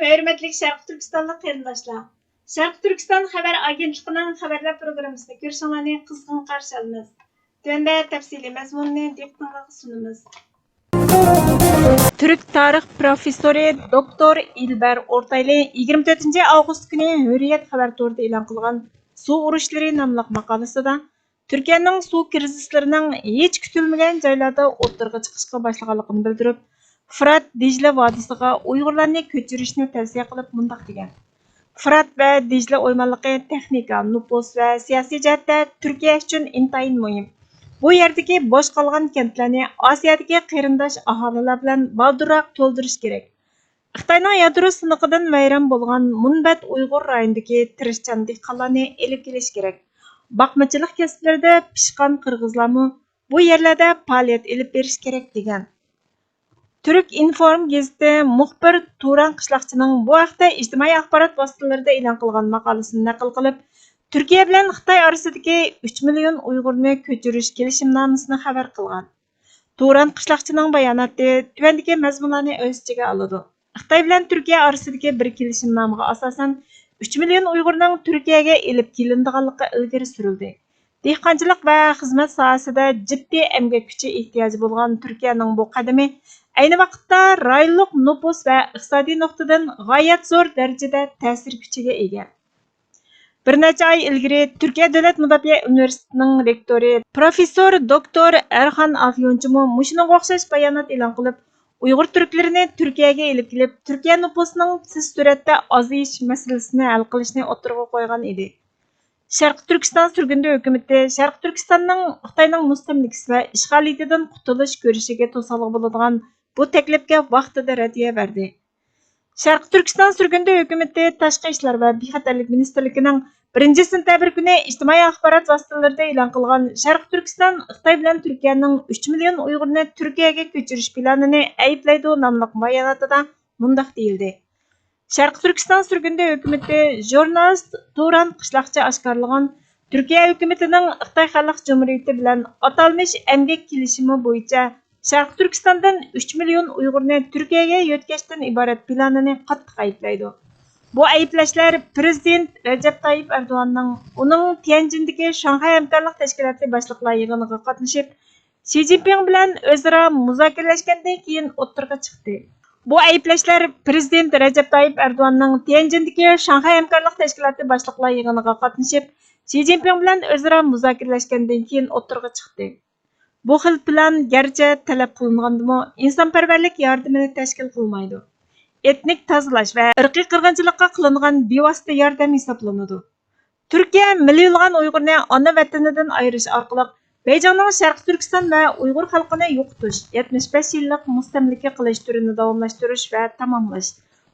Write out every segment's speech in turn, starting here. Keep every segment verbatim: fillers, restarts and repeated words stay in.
ھۆرمەتلىك شەرقىي تۈركىستانلىق قېرىنداشلار! شەرقىي تۈركىستان خەۋەر ئاگېنتلىقىنىڭ خەۋەرلەر پروگراممىسىنى كۆرۈشۈڭلارنى قىزغىن قارشى ئالىمىز. تۆۋەندە تەپسىلىي مەزمۇننى دىققىتىڭلارغا سۇنىمىز. تۈرك تارىخ پروفېسسورى دوكتور ئىلبەر ئورتايلى يىگىرمە تۆتىنچى ئاۋغۇست كۈنى ھۆرىيەت خەۋەر تورىدا ئېلان قىلغان سۇ ئۇرۇشلىرى ناملىق ماقالىسىدا، تۈركىيەنىڭ سۇ كىرىزىسلىرىنىڭ ھېچ كۈتۈلمىگەن جايلاردا ئوتتۇرىغا چىقىشقا باشلىغانلىقىنى بىلدۈرۈپ، فۇرات، دىجلە ۋادىسىغا ئۇيغۇرلارنى كۆچۈرۈشنى تەۋسىيە قىلىپ مۇنداق دېگەن: فۇرات ۋە دىجلە ئويمانلىقى تېخنىكا، نوپۇس ۋە سىياسىي جەھەتتە تۈركىيە ئۈچۈن ئىنتايىن مۇھىم. بۇ يەردىكى بوش قالغان كەنتلەرنى ئاسىيادىكى قېرىنداش ئاھالىلەر بىلەن بالدۇرراق تولدۇرۇش كېرەك. خىتاينىڭ يادرو سىنىقىدىن ۋەيران بولغان مۇنبەت ئۇيغۇر رايونىدىكى تىرىشچان دېھقانلارنى ئېلىپ كېلىش كېرەك. باقمىچىلىق كەسىپلىرىدە پىشقان قىرغىزلارمۇ بۇ يەرلەردە پائالىيەت ئېلىپ بېرىش كېرەك، دېگەن. تۈرك ئىنفورم گېزىتى مۇخبىر تۇران قىشلاقچىنىڭ بۇ ھەقتە ئىجتىمائىي ئاخبارات ۋاسىتىلىرىدە ئېلان قىلغان ماقالىسىنى نەقىل قىلىپ، تۈركىيە بىلەن خىتاي ئارىسىدىكى ئۈچ مىليون ئۇيغۇرنى كۆچۈرۈش كېلىشىمنامىسىنى خەۋەر قىلغان. تۇران قىشلاقچىنىڭ باياناتى تۆۋەندىكى مەزمۇنلارنى ئۆز ئىچىگە ئالىدۇ. خىتاي بىلەن تۈركىيە ئارىسىدىكى بىر كېلىشىمنامىغا ئاساسەن، ئۈچ مىليون ئۇيغۇرنىڭ تۈركىيەگە ئېلىپ كېلىنىدىغانلىقى ئىلگىرى سۈرۈلدى. دېھقانچىلىق ۋە خىزمەت ساھەسىدە جىددىي ئەمگەك كۈچى ئېھتىياجى بولغان تۈركىيەنىڭ بۇ قەدىمى ئەينى ۋاقىتتا رايونلۇق نوپۇس ۋە ئىقتىسادىي نۇقتىدىن غايەت زور دەرىجىدە تەسىر كۈچىگە ئىگە. بىر نەچچە ئاي ئىلگىرى تۈركىيە دۆلەت مۇداپىئە ئۇنىۋېرسىتېتىنىڭ رېكتورى پروفېسسور دوكتور ئەرخان ئافيونچىمۇ مۇشۇنىڭغا ئوخشاش بايانات ئېلان قىلىپ، ئۇيغۇر تۈركلىرىنى تۈركىيەگە ئېلىپ كېلىپ، تۈركىيە نوپۇسىنىڭ تېز سۈرئەتتە ئازىيىش مەسىلىسىنى ھەل قىلىشنى ئوتتۇرىغا قويغان ئىدى. شەرقىي تۈركىستان سۈرگۈندە ھۆكۈمىتى شەرقىي تۈركىستاننىڭ خىتاينىڭ مۇستەملىكىسى ۋە ئىشغالىيىتىدىن قۇتۇلۇش كۈرىشىگە توسالغۇ بولىدىغان بۇ تەكلىپكە ۋاقتىدا رەددىيە بەردى. شەرقىي تۈركىستان سۈرگۈندە ھۆكۈمىتى تاشقى ئىشلار ۋە بىخەتەرلىك مىنىستىرلىكىنىڭ بىرىنچى سېنتەبىر كۈنى ئىجتىمائىي ئاخبارات ۋاسىتىلىرىدا ئېلان قىلغان شەرقىي تۈركىستان خىتاي بىلەن تۈركىيەنىڭ ئۈچ مىليون ئۇيغۇرنى تۈركىيەگە كۆچۈرۈش پىلانىنى ئەيىبلەيدۇ ناملىق باياناتىدا مۇنداق دېيىلدى: شەرقىي تۈركىستان سۈرگۈندە ھۆكۈمىتى ژۇرنالىست تۇران قىشلاقچى ئاشكارىلىغان تۈركىيە ھۆكۈمىتىنىڭ خىتاي خەلق جۇمھۇرىيىتى بىلەن ئاتالمىش ئەمگەك كېلىشىمى بويىچە شەرقىي تۈركىستاندىن ئۈچ مىليون ئۇيغۇرنى تۈركىيەگە يۆتكەشتىن ئىبارەت پىلانىنى قاتتىق ئەيىبلەيدۇ. بۇ ئەيىبلەشلەر پىرېزىدېنت رەجەپ تايىپ ئەردوغاننىڭ ئۇنىڭ تيەنجىندىكى شاڭخەي ھەمكارلىق تەشكىلاتى باشلىقلار يىغىنىغا قاتنىشىپ، شى جىنپىڭ بىلەن ئۆزئارا مۇزاكىرىلەشكەندىن كېيىن ئوتتۇرىغا چىقتى. بۇ ئەيىبلەشلەر پىرېزىدېنت رەجەپ تايىپ ئەردوغاننىڭ تيەنجىندىكى شاڭخەي ھەمكارلىق تەشكىلاتى باشلىقلار يىغىنىغا قاتنىشىپ، شى جىنپىڭ بىلەن ئۆزئارا مۇزاكىرىلەشكەندىن كېيىن ئوتتۇرىغا چىقتى. بۇ خىل پىلان گەرچە تەلەپ قىلىنغاندىمۇ، ئىنسانپەرۋەرلىك ياردىمىنى تەشكىل قىلمايدۇ. ئېتنىك تازىلاش ۋە ئىرقىي قىرغىنچىلىققا قىلىنغان بىۋاسىتە ياردەم ھېسابلىنىدۇ. تۈركىيە مىليونلىغان ئۇيغۇرنى ئانا ۋەتىنىدىن ئايرىش ئارقىلىق بېيجىڭنىڭ شەرقىي تۈركىستان ۋە ئۇيغۇر خەلقىنى يوقىتىش، يەتمىش بەش يىللىق مۇستەملىكە قىلىش تۈرىنى داۋاملاشتۇرۇش ۋە تاماملاش،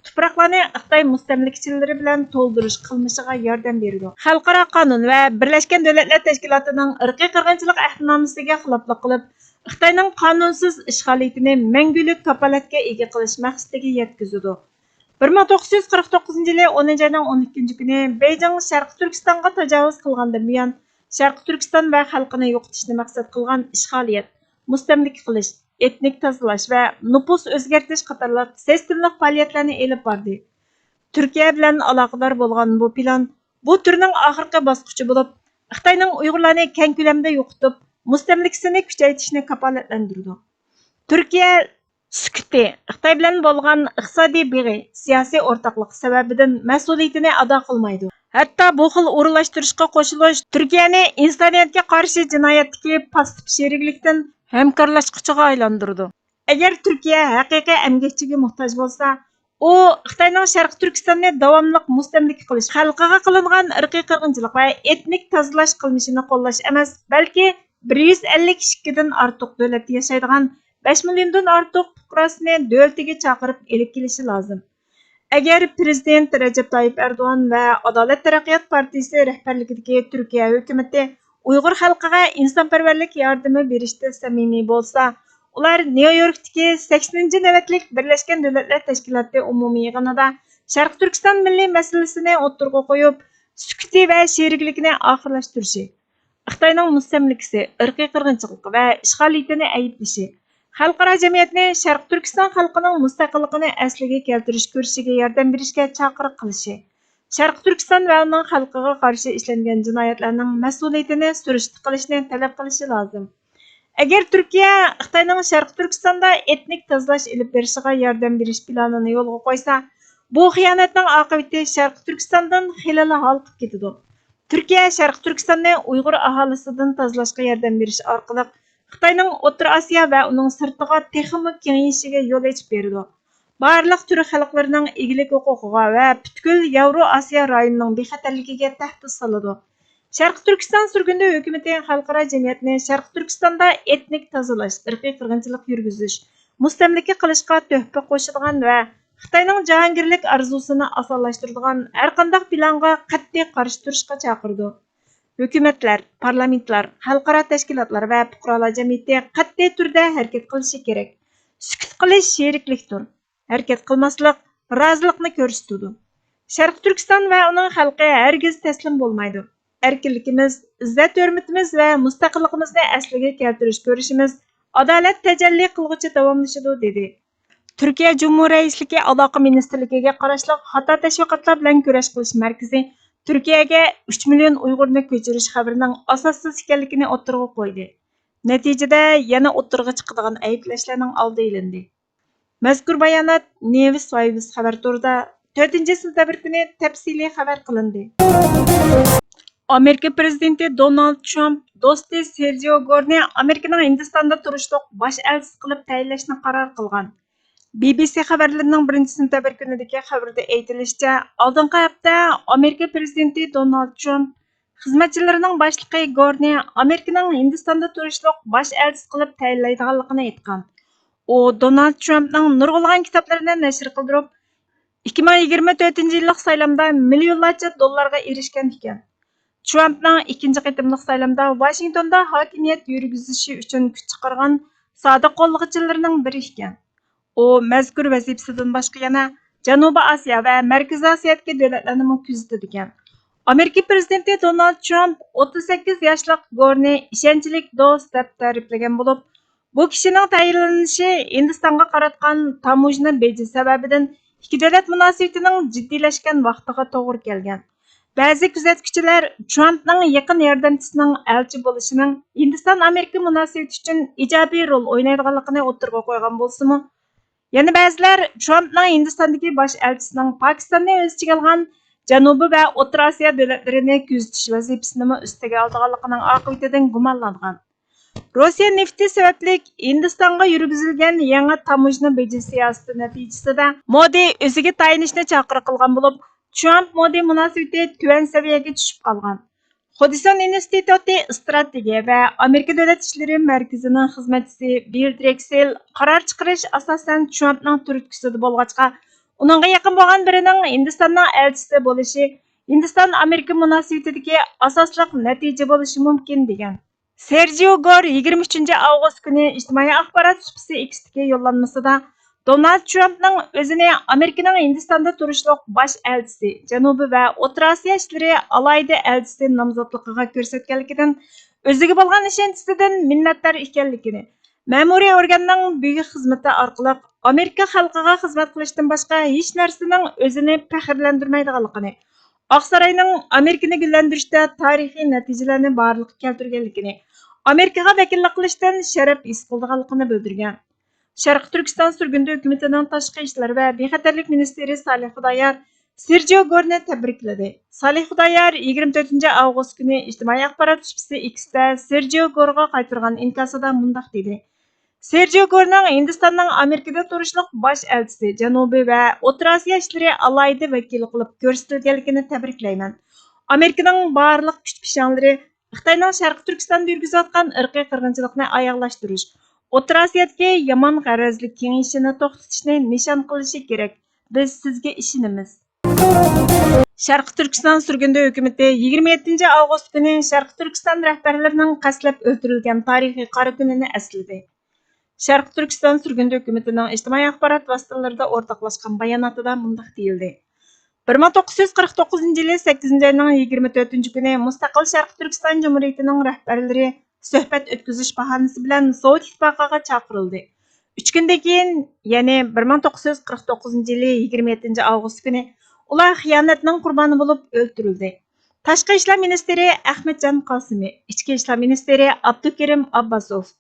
تۇپراقلارنى خىتاي مۇستەملىكىچىلىرى بىلەن تولدۇرۇش قىلمىشىغا ياردەم بېرىدۇ. خەلقئارا قانۇن ۋە بىرلەشكەن دۆلەتلەر تەشكىلاتىنىڭ ئىرقىي قىرغىنچىلىق ئەھدىنامىسىگە خىلاپلىق قىلىپ، خىتاينىڭ قانۇنسىز ئىشغالىيىتىنى مەڭگۈلۈك كاپالەتكە ئىگە قىلىش مەقسىتىگە يەتكۈزىدۇ. بىر مىڭ توققۇز يۈز قىرىق توققۇزىنچى يىلى ئونىنچى ئاينىڭ ئون ئىككىنچى كۈنى بېيجىڭ شەرقىي تۈركىستانغا تاجاۋۇز قىلغاندىن بۇيان، شەرقىي تۈركىستان ۋە خەلقىنى يوقىتىشنى مەقسەت قىلغان ئىشغالىيەت، مۇستەملىكە قىلىش، ئېتنىك تازىلاش ۋە نوپۇس ئۆزگەرتىش قاتارلىق سىستېمىلىق پائالىيەتلەرنى ئېلىپ باردى. تۈركىيە بىلەن ئالاقىدار بولغان بۇ پىلان بۇ تۈرنىڭ ئاخىرقى باسقۇچى بولۇپ، خىتاينىڭ ئۇيغۇرلارنى كەڭ كۆلەمدە يوقىتىپ، مۇستەملىكىسىنى كۈچەيتىشنى كاپالەتلەندۈرىدۇ. تۈركىيە سۈكۈتى، خىتاي بىلەن بولغان ئىقتىسادىي بېغى، سىياسىي ئورتاقلىق سەۋەبىدىن مەسئۇلىيىتىنى ئادا قىلمايدۇ. ھەتتا بۇ خىل ئورۇنلاشتۇرۇشقا قوشۇلۇش تۈركىيەنى ئىنسانىيەتكە قارشى جىنايەتتىكى پاسسىپ شېرىكلىكتىن ھەمكارلاشقۇچىغا ئايلاندۇرىدۇ. ئەگەر تۈركىيە ھەقىقىي ئەمگەكچىگە موھتاج بولسا، ئۇ خىتاينىڭ شەرقىي تۈركىستاننى داۋاملىق مۇستەملىكە قىلىش، خەلقىگە قىلىنغان ئىرقىي قىرغىنچىلىق ۋە ئېتنىك تازىلاش قىلمىشىنى قوللاش ئەمەس، بەلكى بىر يۈز ئەللىك ئىككىدىن ئارتۇق دۆلەتتە ياشايدىغان بەش مىليوندىن ئارتۇق پۇقراسىنى دۆلىتىگە چاقىرىپ ئېلىپ كېلىشى لازىم. ئەگەر پىرېزىدېنت رەجەپ تايىپ ئەردوغان ۋە ئادالەت تەرەققىيات پارتىيىسى رەھبەرلىكىدىكى تۈركىيە ھۆكۈمىتى ئۇيغۇر خەلقىگە ئىنسانپەرۋەرلىك ياردىمى بېرىشتە سەمىمىي بولسا، ئۇلار نيۇ يوركتىكى سەكسىنىنچى نۆۋەتلىك بىرلەشكەن دۆلەتلەر تەشكىلاتى ئومۇمىي يىغىنىدا شەرقىي تۈركىستان مىللىي مەسىلىسىنى ئوتتۇرىغا قويۇپ، سۈكۈتى ۋە شېرىكلىكىنى ئاخىرلاشتۇرۇشى، خىتاينىڭ مۇستەملىكىسى، ئىرقىي قىرغىنچىلىقى ۋە ئىشغالىيىتىنى ئەيىبلىشى، خەلقئارا جەمئىيەتنى شەرقىي تۈركىستان خەلقىنىڭ مۇستەقىللىقىنى ئەسلىگە كەلتۈرۈش كۈرىشىگە ياردەم بېرىشكە چاقىرىق قىلىشى، شەرقىي تۈركىستان ۋە ئۇنىڭ خەلقىگە قارشى ئىشلەنگەن جىنايەتلەرنىڭ مەسئۇلىيىتىنى سۈرۈشتە قىلىشنى تەلەپ قىلىشى لازىم. ئەگەر تۈركىيە خىتاينىڭ شەرقىي تۈركىستاندا ئېتنىك تازىلاش ئېلىپ بېرىشىغا ياردەم بېرىش پىلانىنى يولغا قويسا، بۇ خىيانەتنىڭ ئاقىۋىتى شەرقىي تۈركىستاندىن خېلىلا ھالقىپ كېتىدۇ. تۈركىيە شەرقىي تۈركىستاننى ئۇيغۇر ئاھالىسىدىن تازىلاشقا ياردەم بېرىش ئارقىلىق خىتاينىڭ ئوتتۇرا ئاسىيا ۋە ئۇنىڭ سىرتىغا تېخىمۇ كېڭىيىشىگە يول ئېچىپ بېرىدۇ. بارلىق تۈرك خەلقلىرىنىڭ ئىگىلىك ھوقۇقىغا ۋە پۈتكۈل ياۋرو ئاسىيا رايونىنىڭ بىخەتەرلىكىگە تەھدىت سالىدۇ. شەرقىي تۈركىستان سۈرگۈندە ھۆكۈمىتى خەلقئارا جەمئىيەتنى شەرقىي تۈركىستاندا ئېتنىك تازىلاش، ئىرقىي قىرغىنچىلىق يۈرگۈزۈش، مۇستەملىكە قىلىشقا تۆھپە قوشىدىغان ۋە خىتاينىڭ جاھانگىرلىك ئارزۇسىنى ئاسانلاشتۇرىدىغان ھەرقانداق پىلانغا قەتئىي قارشى تۇرۇشقا چاقىرىدۇ. ھۆكۈمەتلەر، پارلامېنتلار، خەلقئارا تەشكىلاتلار ۋە پۇقرالار جەمئىيىتى قەتئىي تۈردە ھەرىكەت قىلىشى كېرەك. سۈكۈت قىلىش شېرىكلىكتۇر. ھەرىكەت قىلماسلىق رازىلىقنى كۆرسىتىدۇ. شەرقىي تۈركىستان ۋە ئۇنىڭ خەلقى ھەرگىز تەسلىم بولمايدۇ. ئەركىنلىكىمىز، ئىززەت-ھۆرمىتىمىز ۋە مۇستەقىللىقىمىزنى ئەسلىگە كەلتۈرۈش كۈرىشىمىز ئادالەت تەجەللى قىلغۇچە داۋاملىشىدۇ، دېدى. تۈركىيە جۇمھۇر رەئىسلىكى ئالاقە مىنىستىرلىكىگە قاراشلىق خاتا تەشۋىقاتلار بىلەن كۈرەش قىلىش مەركىزى تۈركىيەگە ئۈچ مىليون ئۇيغۇرنى كۆچۈرۈش خەۋىرىنىڭ ئاساسسىز ئىكەنلىكىنى ئوتتۇرىغا قويدى. نەتىجىدە يەنە ئوتتۇرىغا چىقىدىغان ئەيىبلەشلەرنىڭ ئالدى ئېلىندى. مەزكۇر بايانات نېۋىس ۋايۋىس خەۋەر تورىدا تۆتىنچى سېنتەبىر كۈنى تەپسىلىي خەۋەر قىلىندى. ئامېرىكا پىرېزىدېنتى دونالد ترامپ دوستى سېرجىئو گورنى ئامېرىكىنىڭ ھىندىستاندا تۇرۇشلۇق باش ئەلچىسى قىلىپ تەيىنلەشنى قارار قىلغان. بى بى سى خەۋەرلىرىنىڭ بىرىنچى سېنتەبىر كۈنىدىكى خەۋىرىدە ئېيتىلىشىچە، ئالدىنقى ھەپتە ئامېرىكا پىرېزىدېنتى دونالد ترامپ خىزمەتچىلىرىنىڭ باشلىقى گورنى ئامېرىكىنىڭ ھىندىستاندا تۇرۇشلۇق باش ئەلچىسى قىلىپ تەيىنلەيدىغانلىقىنى ئېيتقان. ئۇ دونالد ترامپنىڭ نۇرغۇنلىغان كىتابلىرىنى نەشر قىلدۇرۇپ، ئىككى مىڭ يىگىرمە تۆتىنچى يىللىق سايلامدا مىليونلارچە دوللارغا ئېرىشكەن ئىكەن. ترامپنىڭ ئىككىنچى قېتىملىق سايلامدا ۋاشىنگتوندا ھاكىمىيەت يۈرگۈزۈشى ئۈچۈن كۈچ چىقارغان سادىق قوللىغۇچىلىرىنىڭ بىرى ئىكەن. ئۇ مەزكۇر ۋەزىپىسىدىن باشقا يەنە جەنۇبىي ئاسىيا ۋە مەركىزىي ئاسىيادىكى دۆلەتلەرنىمۇ كۆزىتىدىكەن. ئامېرىكا پىرېزىدېنتى دونالد ترامپ ئوتتۇز سەككىز ياشلىق گورنى ئىشەنچلىك دوست دەپ تەرىپلىگەن بولۇپ، بۇ كىشىنىڭ تەيىنلىنىشى ھىندىستانغا قاراتقان تاموژنا بېجى سەۋەبىدىن ئىككى دۆلەت مۇناسىۋىتىنىڭ جىددىيلەشكەن ۋاقتىغا توغرا كەلگەن. بەزى كۆزەتكۈچىلەر ترامپنىڭ يېقىن ياردەمچىسىنىڭ ئەلچى بولۇشىنىڭ ھىندىستان ئامېرىكا مۇناسىۋىتى ئۈچۈن ئىجابىي رول ئوينايدىغانلىقىنى ئوتتۇرىغا قويغان بولسىمۇ، يەنە بەزىلەر ترامپنىڭ ھىندىستاندىكى باش ئەلچىسىنىڭ پاكىستاننى ئۆز ئىچىگە ئالغان جەنۇبىي ۋە ئوتتۇرا ئاسىيا دۆلەتلىرىنى كۆزىتىش ۋەزىپىسىنىمۇ ئۈستىگە ئالىدىغانلىقىنىڭ ئاقىۋىتىدىن گۇمانلانغان. روسىيە نېفىتى سەۋەبلىك ھىندىستانغا يۈرگۈزۈلگەن يېڭى تاموژنا بېجى سىياسىتى نەتىجىسىدە مودى ئۆزىگە تايىنىشنى چاقىرىق قىلغان بولۇپ، ترامپ مودى مۇناسىۋىتى تۆۋەن سەۋىيەگە چۈشۈپ قالغان. خۇدسون ئىنستىتۇتى ئىستراتېگىيە ۋە ئامېرىكا دۆلەت ئىشلىرى مەركىزىنىڭ خىزمەتچىسى بىل درېكسېل قارار چىقىرىش ئاساسەن ترامپنىڭ تۈرتكىسىدە بولغاچقا، ئۇنىڭغا يېقىن بولغان بىرىنىڭ ھىندىستاننىڭ ئەلچىسى بولۇشى ھىندىستان ئامېرىكا مۇناسىۋىتىدىكى ئاساسلىق نەتىجە بولۇشى مۇمكىن، دېگەن. سېرجىئو گور يىگىرمە ئۈچىنچى ئاۋغۇست كۈنى ئىجتىمائىي ئاخبارات سۇپىسى ئېكستىكى يوللانمىسىدا دونالد ترامپنىڭ ئۆزىنى ئامېرىكىنىڭ ھىندىستاندا تۇرۇشلۇق باش ئەلچىسى، جەنۇبىي ۋە ئوتتۇرا ئاسىيا ئىشلىرى ئالاھىدە ئەلچىسى نامزاتلىقىغا كۆرسەتكەنلىكىدىن، ئۆزىگە بولغان ئىشەنچىسىدىن مىننەتدار ئىكەنلىكىنى، مەمۇرىي ئورگاننىڭ بۈيۈك خىزمىتى ئارقىلىق ئامېرىكا خەلقىغا خىزمەت قىلىشتىن باشقا ھېچ نەرسىنىڭ ئۆزىنى پەخىرلەندۈرمەيدىغانلىقىنى، ئاقساراينىڭ ئامېرىكىنى گۈللەندۈرۈشتە تارىخىي نەتىجىلەرنى بارلىققا كەلتۈرگەنلىكىنى، ئامېرىكىغا ۋەكىللىك قىلىشتىن شەرەپ ھېس قىلىدىغانلىقىنى بىلدۈرگەن. شەرقىي تۈركىستان سۈرگۈندە ھۆكۈمىتىنىڭ تاشقى ئىشلار ۋە بىخەتەرلىك مىنىستىرى سالىھ خۇدايار سېرجىئو گورنى تەبرىكلىدى. سالىھ خۇدايار يىگىرمە تۆتىنچى ئاۋغۇست كۈنى ئىجتىمائىي ئاخبارات سۇپىسى ئېكستە سېرجىئو گورغا قايتۇرغان ئىنكاسىدا مۇنداق دېدى: سېرجىئو گورنىڭ ھىندىستاننىڭ ئامېرىكىدا تۇرۇشلۇق باش ئەلچىسى، جەنۇبىي ۋە ئوتتۇرا ئاسىيا ئىشلىرى ئالاھىدە ۋەكىلى قىلىپ كۆرسىتىلگەنلىكىنى تەبرىكلەيمەن. ئامېرىكىنىڭ بارلىق كۈچ پىشاڭلىرى خىتاينىڭ شەرقىي تۈركىستاندا يۈرگۈزۈۋاتقان ئىرقىي قىرغىنچىلىقنى ئاياغلاشتۇرۇش، ئوتتۇرا ئاسىيادىكى يامان غەرەزلىك كېڭىيىشىنى توختىتىشنى نىشان قىلىشى كېرەك. بىز سىزگە ئىشىنىمىز. شەرقىي تۈركىستان سۈرگۈندە ھۆكۈمىتى يىگىرمە يەتتىنچى ئاۋغۇست كۈنى شەرقىي تۈركىستان رەھبەرلىرىنىڭ قەستلەپ ئۆلتۈرۈلگەن تارىخىي قارا كۈنىنى ئەسلىدى. شەرقىي تۈركىستان سۈرگۈندە ھۆكۈمىتىنىڭ ئىجتىمائىي ئاخبارات ۋاسىتىلىرىدا ئورتاقلاشقان باياناتىدا مۇنداق دېيىلدى: بىر مىڭ توققۇز يۈز قىرىق توققۇزىنچى يىلى سەككىزىنچى ئاينىڭ يىگىرمە تۆتىنچى كۈنى مۇستەقىل شەرقىي تۈركىستان جۇمھۇرىيىتىنىڭ رەھبەرلىرى سۆھبەت ئۆتكۈزۈش باھانىسى بىلەن سوۋېت ئىتتىپاقىغا چاقىرىلدى. ئۈچ كۈندىن كېيىن، يەنى بىر مىڭ توققۇز يۈز قىرىق توققۇزىنچى يىلى يىگىرمە يەتتىنچى ئاۋغۇست كۈنى ئۇلار خىيانەتنىڭ قۇربانى بولۇپ ئۆلتۈرۈلدى. تاشقى ئىشلار مىنىستىرى ئەخمەتجان قاسىمى، ئىچكى ئىشلار مىنىستىرى ئابدۇكېرىم ئابباسوف،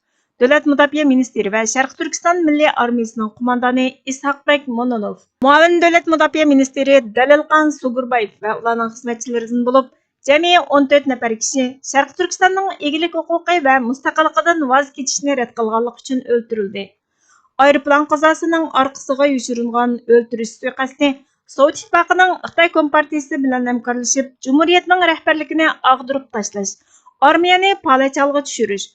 دۆلەت مۇداپىئە مىنىستىرى ۋە شەرقىي تۈركىستان مىللىي ئارمىيىسىنىڭ قوماندانى ئىسھاقبەك مونونوف، مۇئاۋىن دۆلەت مۇداپىئە مىنىستىرى دەلىلقان سۇگۇربايېف ۋە ئۇلارنىڭ خىزمەتچىلىرىدىن بولۇپ، جەمئىي ئون تۆت نەپەر كىشى شەرقىي تۈركىستاننىڭ ئىگىلىك ھوقۇقى ۋە مۇستەقىللىقىدىن ۋاز كېچىشنى رەت قىلغانلىقى ئۈچۈن ئۆلتۈرۈلدى. ئايروپىلان قازاسىنىڭ ئارقىسىغا يوشۇرۇنغان ئۆلتۈرۈش سۇيىقەستى سوۋېت ئىتتىپاقىنىڭ خىتاي كومپارتىيىسى بىلەن ھەمكارلىشىپ، جۇمھۇرىيەتنىڭ رەھبەرلىكىنى ئاغدۇرۇپ تاشلاش، ئارمىيەنى پالەچ ھالغا چۈشۈرۈش،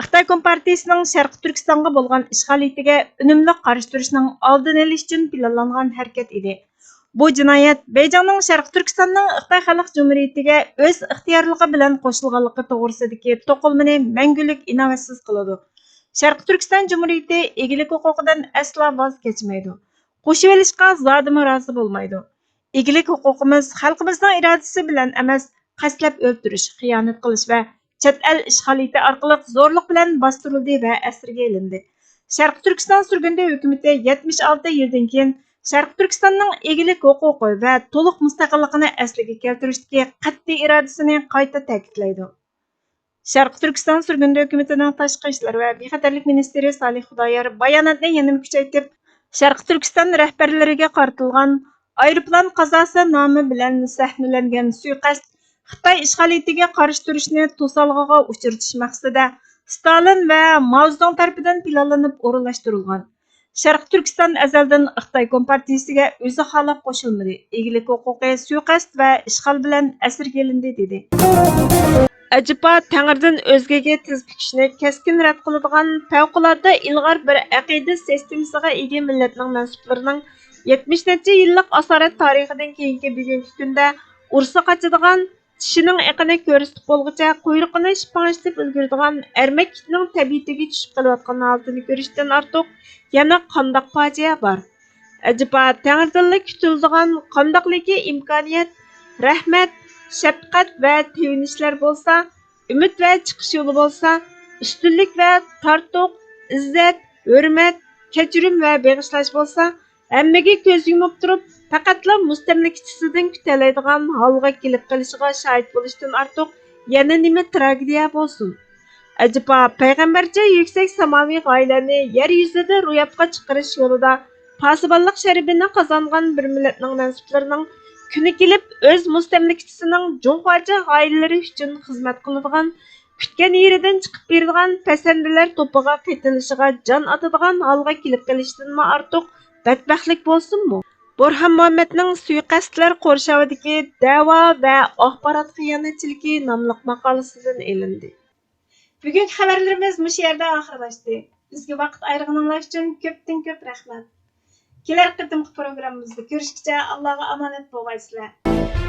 خىتاي كومپارتىيىسىنىڭ شەرقىي تۈركىستانغا بولغان ئىشغالىيىتىگە ئۈنۈملۈك قارشى تۇرۇشنىڭ ئالدىنى ئېلىش ئۈچۈن پىلانلانغان ھەرىكەت ئىدى. بۇ جىنايەت بېيجىڭنىڭ شەرقىي تۈركىستاننىڭ خىتاي خەلق جۇمھۇرىيىتىگە ئۆز ئىختىيارلىقى بىلەن قوشۇلغانلىقى توغرىسىدىكى توقۇلمىنى مەڭگۈلۈك ئىناۋەتسىز قىلىدۇ. شەرقىي تۈركىستان جۇمھۇرىيىتى ئىگىلىك ھوقۇقىدىن ئەسلا ۋاز كەچمەيدۇ. قوشۇۋېلىشقا زادىمۇ رازى بولمايدۇ. ئىگىلىك ھوقۇقىمىز خەلقىمىزنىڭ ئىرادىسى بىلەن ئەمەس، قەستلەپ ئۆلتۈرۈش، خىيانەت قىلىش ۋە چەت ئەل ئىشغالىيىتى ئارقىلىق زورلۇق بىلەن باستۇرۇلدى ۋە ئەسىرگە ئېلىندى. شەرقىي تۈركىستان سۈرگۈندە ھۆكۈمىتى يەتمىش ئالتە يىلدىن كېيىن شەرقىي تۈركىستاننىڭ ئىگىلىك ھوقۇقى ۋە تولۇق مۇستەقىللىقىنى ئەسلىگە كەلتۈرۈشتىكى قەتئىي ئىرادىسىنى قايتا تەكىتلەيدۇ. شەرقىي تۈركىستان سۈرگۈندە ھۆكۈمىتىنىڭ تاشقى ئىشلار ۋە بىخەتەرلىك مىنىستىرى سالىھ خۇدايار باياناتنى يەنىمۇ كۈچەيتىپ، شەرقىي تۈركىستان رەھبەرلىرىگە قارىتىلغان ئايروپىلان قازاسى نامى بىلەن سەھنىلەنگەن سۇيىقەست خىتاي ئىشغالىيىتىگە قارشى تۇرۇشنى توسالغۇغا ئۇچرىتىش مەقسىتىدە ستالىن ۋە ماۋزېدۇڭ تەرىپىدىن پىلانلىنىپ ئورۇنلاشتۇرۇلغان. شەرقىي تۈركىستان ئەزەلدىن خىتاي كومپارتىيىسىگە ئۆزى خالاپ قوشۇلمىدى، ئىگىلىك ھوقۇقى سۇيىقەست ۋە ئىشغال بىلەن ئەسىرگە ئېلىندى، دېدى. ئەجەبا تەڭرىدىن ئۆزگىگە تىز پۈكۈشنى كەسكىن رەت قىلىدىغان پەۋقۇلئاددە ئىلغار بىر ئەقىدە سىستېمىسىغا ئىگە مىللەتنىڭ مەنسۇپلىرىنىڭ يەتمىش نەچچە يىللىق ئاسارەت تارىخىدىن كېيىنكى بۈگۈنكى كۈندە ئۇرسا قاچىدىغان، چىشىنىڭ ئېقىنى كۆرسىتىپ بولغۇچە قۇيرۇقىنى شىپاڭشىتىپ ئۈلگۈرىدىغان ئەرمەك ئىتنىڭ تەبىئىتىگە چۈشۈپ قېلىۋاتقان ھالىتىنى كۆرۈشتىن ئارتۇق يەنە قانداق پاجىئە بار؟ ئەجەبا تەڭرىدىنلا كۈتۈلىدىغان قانداقلىكى ئىمكانىيەت، رەھمەت، شەپقەت ۋە تېۋىنىشلەر بولسا، ئۈمىد ۋە چىقىش يولى بولسا، ئۈستۈنلۈك ۋە تارتۇق، ئىززەت، ھۆرمەت، كەچۈرۈم ۋە بېغىشلاش بولسا، ھەممىگە كۆز يۇمۇپ تۇرۇپ، پەقەتلا مۇستەملىكىچىسىدىن كۈتەلەيدىغان ھالغا كېلىپ قېلىشىغا شاھىت بولۇشتىن ئارتۇق يەنە نېمە تراگېدىيە بولسۇن؟ ئەجەبا، پەيغەمبەرچە يۈكسەك ساماۋى غايىلەرنى يەر يۈزىدە روياپقا چىقىرىش يولىدا پاسىبانلىق شەرىپىنى قازانغان بىر مىللەتنىڭ مەنسۇپلىرىنىڭ كۈنى كېلىپ ئۆز مۇستەملىكىچىسىنىڭ جۇڭخۇاچە غايىلىرى ئۈچۈن خىزمەت قىلىدىغان، كۈتكەن يېرىدىن چىقىپ بېرىدىغان پەسەندىلەر توپىغا قېتىلىشىغا جان ئاتىدىغان ھالغا كېلىپ قېلىشتىنمۇ ئارتۇق بەتبەختلىك بولسۇنمۇ؟ بۇرھان مۇھەممەدنىڭ سۇيىقەستلەر قورشاۋىدىكى دەۋا ۋە ئاخبارات خىيانەتچىلىكى ناملىق ماقالىسىدىن ئېلىندى. بۈگۈنكى خەۋەرلىرىمىز مۇشۇ يەردە ئاخىرلاشتى. بىزگە ۋاقىت ئايرىغىنىڭلار ئۈچۈن كۆپتىن كۆپ رەھمەت. كېلەر قېتىمقى پروگراممىمىزدا كۆرۈشكىچە ئاللاغا ئامانەت بولغايسىلەر.